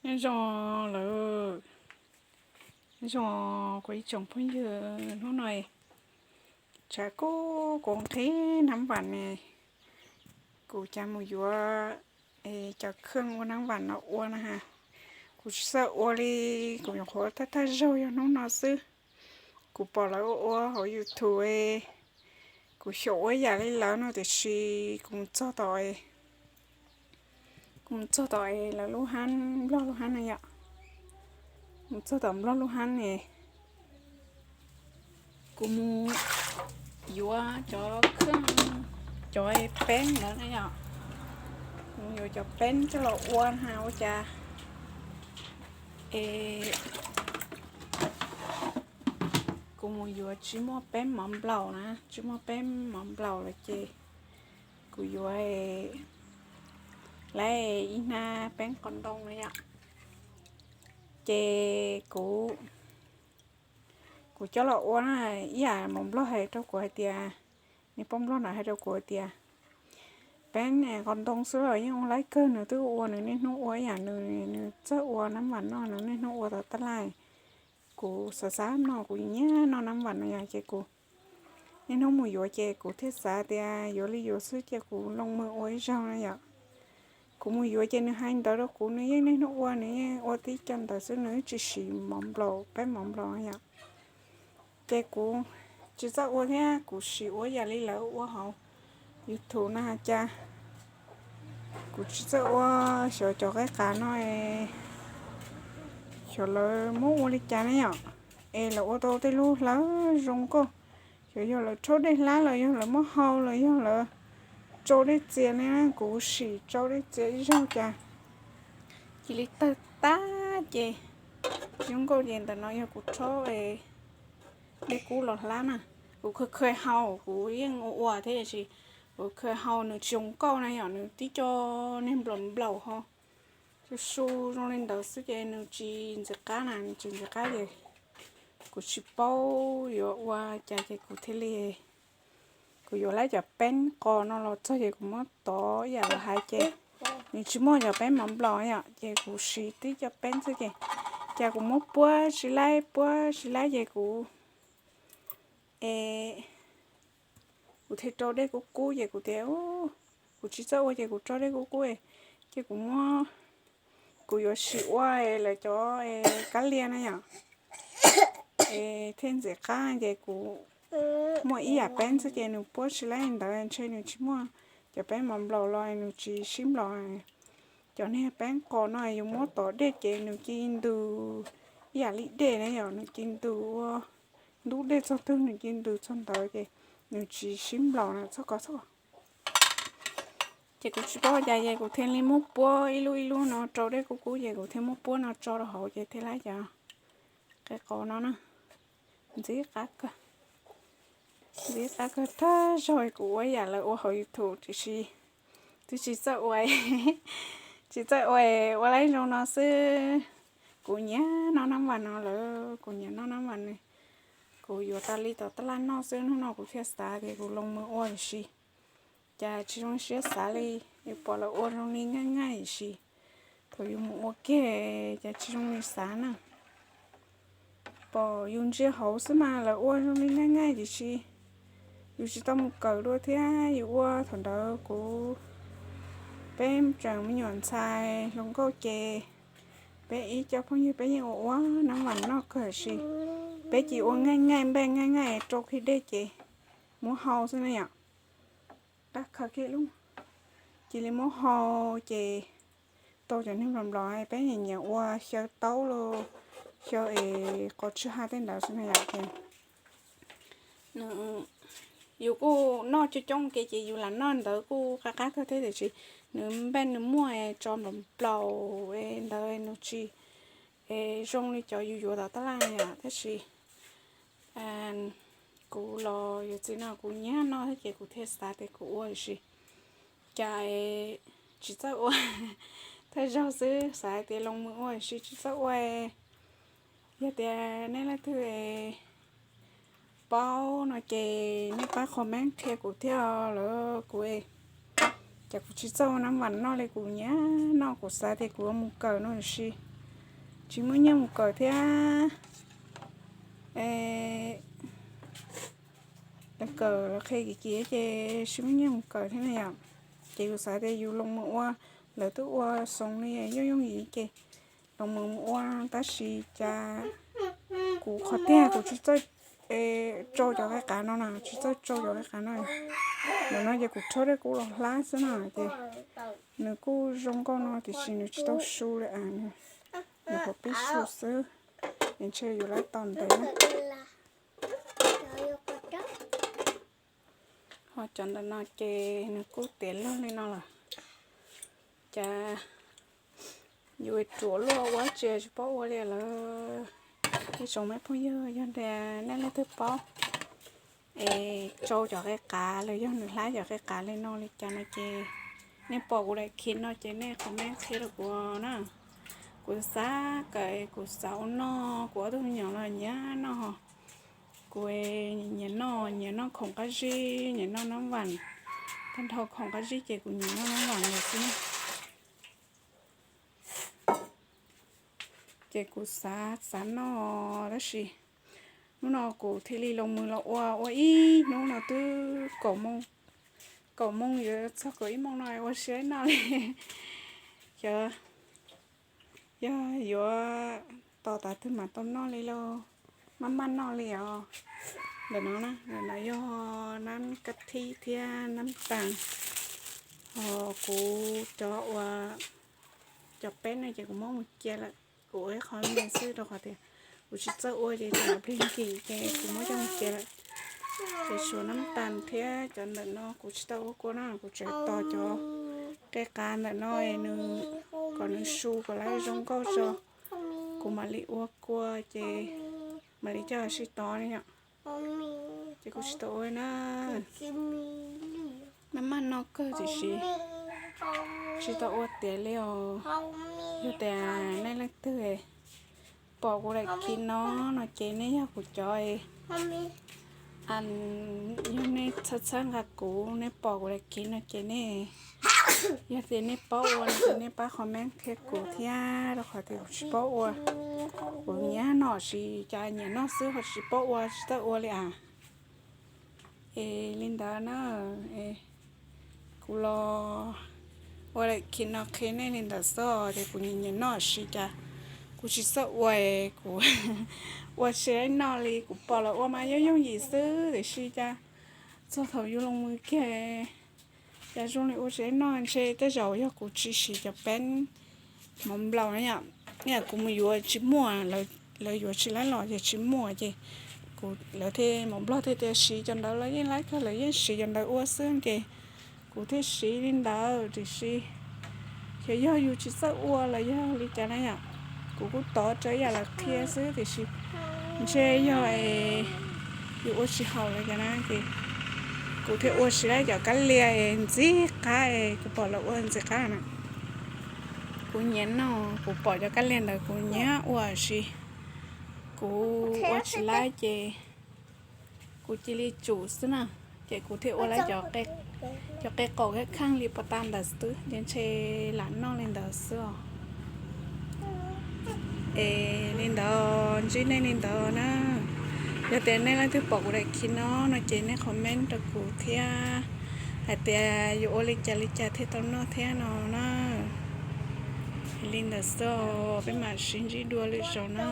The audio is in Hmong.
Nyob zoo lawm, nyob zoo kuv ib tsoom phooj ywg. Hnub no tshav kub kuv nqhis nab vam ne, kuv cas mus yuav cov khoom ua nab vam no ua na ha. Kuv tsis txawj ua li, kuv nyuam qhuav thawj thawj zaug yog hnub no xwb. Kuv pom lawv ua ua hauv YouTube, kuv xyaum ua yam li lawv no tiam sis kuv mus txog tom, kuv mus txog tom es lawv lub hab, Nplog lub hab na yom. Mus txog tom Nplog lub hab ne, kuv mus yuav cov khoom, cov peeb ntawd na yom. Kuv mus yuav cov peeb coj los ua na ha, ua cas es kuv mus yuav tsis muaj peeb mov nplaum na, tsis muaj peeb mov nplaum lawm ces kuv yuav lawv ib hnab peeb qos ntoo na yom. Ces kuv, kuv coj los ua na, ib yam mov nplaum hais rau kuv hais tias, niag poj nplaum no hais rau kuv hais tias peeb qos ntoo xwb los yeej ua laib kawg, nws twb ua, nws niaj hnub ua ib yam, nws, nws txawj ua nab vam no, nws niaj hnub ua tom tab laj. Kuv xav xav no kuv nyiam noj nab vam no yom, ces kuv niaj hnub mus yuav ces kuv thiaj xav tias yuav li yuav xwb ces kuv loo mws ua ib zaug na yom. Kuv mus yuav ces nws hais ntawd rau kuv, nws yeej niaj hnub ua, nws yeej ua tib co ntawd xwb, nws tsis siv mov nplaum, peeb mov nplaum yom. Ces kuv tsis txawj ua thiab, kuv siv ua yam li lawv ua hauv YouTube na cas kuv tsis txawj ua. Xyov cov qeb qas no, xyov lawv muab ua li cas ne yom, es lawv ua tau tej lub hlawv zoo nkauj. Xyov yog lawv rhaub dej hlab los yog lawv muab hau los yog lawv tsau dej txias ne, kuv sim tsau dej txias ib zaug cas cia li tawg tag ces tsis zoo nkauj. Ces ntawm no yog kuv rhaub dej kub los hlab na. Kuv kha kha hau, kuv yeej ua ua thiab tiam sis kuv kha hau nws tsis zoo nkauj na yom, nws tib co niag nplaum nplaum ho su su zoo li ntawd xwb ces nws tsis ntxim qab na, nws tsis ntxim qab ces kuv tsis paub yuav ua cas ces kuv thiaj li, kuv yuav lawv cov peeb qos no los txog ces kuv muab tov ib yam lawv hais ces nws tsis muaj cov peeb mov nplaum yom, ces kuv siv tib co peeb xwb ces, ces kuv muab puab tsis laib, puab tsis laib ces kuv, es kuv thiaj rau dej kub kub ces kuv tias kuv tsis txawj ua ces kuv rau dej kub kub, ces kuv muab, kuv yuav sim ua lawv cov kab lia na yom, es thiaj ntxim qab ces kuv muaj ib yam peeb xwb ces nws puab tsis laib ntawd ntshe nws tsis muaj cov peeb mov nplaum los nws tsis sib nplaum. Cov niag peeb qos no yus muab tov dej ces nws cia li ntws ib yam li dej na yom, nws cia li ntws ua ntub dej txog twg nws cia li ntws txog ntawd ces nws tsis sib nplaum na, txhob kov txhob kov. Ces kuv tsis paub ua cas ces kuv thiaj li muab puab ib lub ib lub no rau dej kub kub ces kuv thiaj muab puab no tso rau hauv ces thiaj laib cov qe qos no na. Ntxim qab kawg, ntxim qab kawg tag zog kuv ua yam lawv ua hauv YouTube tiam sis twb tsis txawj ua, tsis txawj ua, ua laib zoo no xwb. Kuv nyiam noj nab vam no lawm, kuv nyiam noj nab vam no. Kuv yuav tas li tom taj laj noj xwb, hnub no kuv thiaj xav tias kuv loo mus ua tiam sis cas tsis zoo siab xav li. Yus pom lawv ua zoo li ngaij ngaij tiam sis thaum yus mus ua kiag cas tsis zoo li xav na. Pom yus ntsia hauv xwb mas lawv ua zoo li ngaij ngaij tiam sis yus tsis tau mus kawm dua thiab. Yus ua thaum ntawd kuv, peb tseem me nyuam ntxhais hluas nkauj ces peb ib co phooj ywg peb yeej ua ua nab vam noj kawg tiam sis peb cia ua ngaij ngaij npej ngaij ngaij rau kiag dej ces muab hau xwb na yom. Qab khaws kiag lub, cia li muab hau ces tau cov niag nplaum nplaum peb nyiam nyiam ua xyaw taub los xyaw es qos tsw ha tej ntawd xwb na yom. Yus kuj noj coob coob ke ces yus lam noj ntawd kuj qab qab kawg thiab tiam sis nws npej nws muaj tso nplaum nplaum ntawd nws tsis zoo li cov yus yuav tom taj laj yom. Tab sis kuv los yus txiv no kuv nyiam noj thiab ces kuv thiaj xav tias kuv ua tiam sis cas tsis txawj ua. Thawj zaug xwb xav hais tias loo mus ua tiam sis tsis txawj ua. Yog tias nej leej twg paub no ces nej pab comment qhia kuv thiab lawm kuv, ces kuv tsis txawj ua nab vam noj li, kuv nyiam noj kuv xav tias kuv yuav mus kawm no tiam sis tsis muaj nyiaj mus kawm thiab. Lawv kawm lawv qhia kim kim ces tsis muaj nyiaj mus kawm thiab na yom. Ces yus xav tias yus los mus ua, lawv twb ua xoo li yooj yooj yim ces los mus mus ua, tab sis cas kuv qhov tiag kuv tsis txawj tsau cov qe qav no na, tsis txawj tsau cov qe qav no. Ntawm no ces kuv rhaub dej kub los hlab xwb na ces nws kuj zoo nkauj no tiam sis nws tsis tau su li, nws pib su xwb. Es ntshe yus lab tau ntev na. Ho cov ntawm no ces nws kuj tiav log li no lawm. Cas yus ruam luaj ua tsis tsis paub ua li lawm. Ib tsoom me phooj ywg yog tias nej leej twg paub es tsau cov qe qav los yog nws hlab cov qe qav li no li cas no ces nej pom kuv daim khiv no ces nej comment qhia rau kuv na. Kuv xav kawm, kuv xav ua noj, kuv ob tug me nyuam los nyiam noj. Kuv nyiam noj, nyiam noj khoom qab zib, nyiam noj nab vam. Tag nrho khoom qab zib ces kuv nyiam noj nab vam lawm xwb. Ces kuv xav xav noj tab sis hnub no kuv thiaj li los mus los ua, ua ib hnub no twb kaum moo, kaum moo yuav txog kaum ib moo no ua siab noj li. Xyov yog yuav tos tas twg mam tau noj li lauj, maj maj noj li os. Ntawm no na, ntawm no yog nab kab thib thiab nab tas. Ho kuv cov ua, cov peb no ces kuv muab mus cia lawm, kuv ua ib qho me xwb rau qhov tias kuv tsis txawj ua ces tseem plig nkim ces kuv muab coj mus cia lawm. Ces tshuav nab tas thiab cov ntawm no kuv tsis tau ua kua na, kuv tseem tos cov qe qav ntawm no nws, kom nws su kom lawv zoo nkauj tso, kuv mam li ua kua ces mam li coj sib tov li yom. Ces kuv tsis tau ua na, maj maj noj kawg tiam sis tsis tau ua tiav li os. Yog tias nej leej twg pom kuv daim khiv no no ces nej yog kuv cov, yog nej txhawb txhawb nqa kuv, nej pom kuv daim khiv no ces nej, yog tias nej paub ua no ces nej pab comment qhia kuv thiab, rau qhov tias kuv tsis paub ua. Kuv nyiam noj sis cas nyiam noj xwb ho tsis paub ua, tsis txawj ua li as. Es li ntawd na, kuv los ua daim khiv no qhia nej li ntawd xwb tias kuv nyiam nyiam noj sis cas kuv tsis txawj ua, kuv ua tsis noj li. Kuv pom lawv ua mas yooj yooj yim xwb tiam sis cas txog thaum yus los mus kiag cas zoo li ua tsis noj. Ntshe tej zaum yog kuv tsis siv cov peeb mov nplaum na yom, kuv mus yuav tsis muaj, lawv yuav tsis laib los ces tsis muaj ces kuv, lawv thiaj, mov nplog thiaj tias siv cov ntawd, lawv yeej laib kawg, lawv yeej siv cov ntawd ua xwb ces kuv thiaj siv li ntawd. Tiam sis xyov yog yus tsis txawj ua los yog li cas na yom, kuv kuj tov rau ib yam lawv qhia xwb tiam sis ntshe yog yus ua tsis haum los cas na ces kuv thiaj ua tsis laib cov kab lia es ntxim qab es kuv pom lawv ua ntxim qab na. Kuv nyiam noj, kuv pom cov kab lia ntawd kuv nyiam ua sis kuv ua tsis laib ces kuv cia li tsum xwb na. Ces kuv thiaj ua laib cov qe qaum kheej kheej li puas tas ntawd xwb ces ntshe lam noj li ntawd xwb os. Es li ntawd ntsib nej li ntawd na. Yog tias nej leej twg pom kuv daim khiv no no ces nej comment rau kuv thiab hais tias yuav ua li cas li cas thiaj tau noj thiab no na. Li ntawd xwb, peb mam sib ntsib dua lwm zaus na.